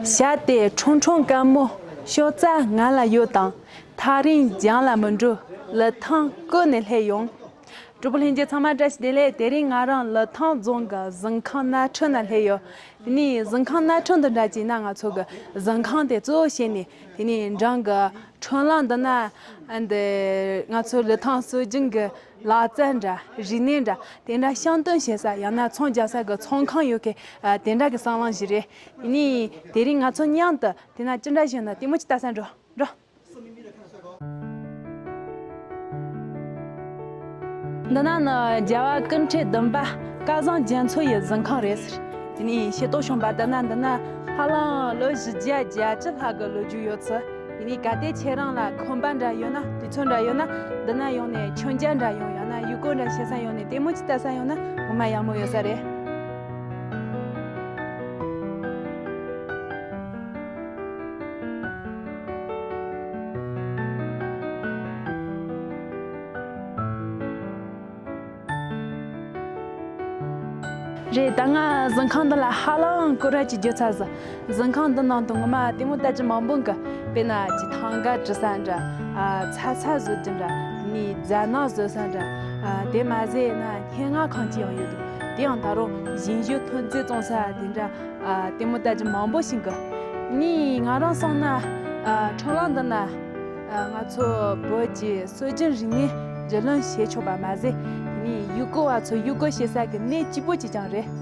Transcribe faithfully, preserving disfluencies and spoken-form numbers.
བྱ་དེ་ཁྲུང་ཁྲུང་དཀར་མོ། ཤོག་རྩ་ང་ལ་ཡོད་དང་། ཐག་རིང་རྒྱང་ལ་མི་འགྲོ། ལི་ཐང་ཀུན་ནས་སླེབས་ཡོང་། གྲོགས་པོ་ལྷན་རྒྱས་ཚང་མ་བཀྲ་ཤིས་བདེ་ལེགས། དེ་རིང་ང་རང་ལི་ཐང་རྫོང་གི་གཟིམ་ཁང་ནགས་ཁྲོད་ན་སླེབས་ཡོད། དེ་ནས་གཟིམ་ཁང་ནགས་ཁྲོད་འདི་འདྲ་བྱས་ན་ང་ཚོ་གི་གཟིམ་ཁང་དེ་གཙོ་བོ་བྱས་ནས། དེ་ནས་འབྲིང་གི་ཁྲོམ་ལམ་འདི་ན་འདི་ང་ཚོ་ལི་ཐང་སྲོལ་རྒྱུན་གི་ལག་རྩལ་འདྲ། རིག་གནས་འདྲ། དེ་འདྲ་བཤམས་སྟོན་བྱེད་ས། ཡང་ན་ཚོང་རྒྱག་ས་གི་ཚོང་ཁང་ཡོད་མཁན། ཨ། དེ་འདྲ་གི་སྲང་ལམ་ཞིག་རེད། དེ་ནས་དེ་རིང་ང་ཚོ་མཉམ་དུ་དེ་ན་ཅི་འདྲ་བྱུང་ན་ལྟད་མོ་ཅིག་ལྟ་ས་འགྲོ། འགྲོ། འདི་ན་ནི་རྒྱལ་བ་སྐུ་ཕྲེང་བདུན་པ་སྐལ་བཟང་རྒྱ་མཚོ་ཡི་གཟིམ་ཁང་རེད་ཟེར། དེ་ནས་ཤེས་རྟོགས་བྱུང་བ་ལྟར་ན། འདི་ན་ཧ་ལམ་ལོ་བཞི་བརྒྱ་བརྒྱད་ཅུ་ལྷག་གི་ལོ་རྒྱུས་ཡོད་ཚུལ། དེ་ནས་གལ་ཏེ་ཁྱེད་རང་ལ་ཁོམ་པ་འདྲ་ཡོད་ན། དུས་ཚོད་འདྲ་ཡོད་ན། འདི་ན་ཡོང་ནས་མཆོད་མཇལ་འདྲ་ཡོང་། ཡང་ན་ཡུལ་སྐོར་འདྲ་བྱེད་ས་ཡོང་ནས་ལྟད་མོ་ཅིག་ལྟ་ས་ཡོང་ན་ངོ་མ་ཡག་མོ་ཡོད་ས་རེད། རེད། ད་ང་གཟིམ་ཁང་འདི་ལ་ཧ་ལམ་སྐོར་ར་ཅིག་བརྒྱབ་ཚར་ཟིན། གཟིམ་ཁང་འདི་ནང་དུ་ངོ་མ་ལྟད་མོ་ལྟ་རྒྱུ་མང་པོ་འདུག། དཔེར་ན་ཅིག་ཐང་ག་འབྲི་ས་འདྲ། ཨ། ཚ་ཚ་བཟོ་རྒྱུ་འདྲ། དེ་ནས་རྫ་ནག་བཟོ་ས་འདྲ། ཨ། དེ་མ་ཟད་ན་སྙན་ངག་ཁང་ཅིག་ཡང་ཡོད་འདུག། དེ་ཡང་ད་རུང་གཞན་ཞིག་ཐོན་རྫས་བཙོང་ས་དེ་འདྲ། ཨ། ལྟད་མོ་ལྟ་རྒྱུ་མང་པོ་ཞིག་འདུག། ནི་ང་རང་སོང་ན། ཨ། ཁྲོམ་ལམ་འདི་ན། ཨ། ང་ཚོ་བོད་ཀྱི་སྲོལ་རྒྱུན་རིག་གནས་རྒྱུས་ལོན་བྱེད་ཆོག་པ་མ་ཟད། དེ་ནས་ཡུལ་སྐོར་བ་ཚོ་ཡུལ་སྐོར་བྱེད་ས་གི་གནས་སྐྱིད་པོ་ཅིག་ཀྱང་རེད།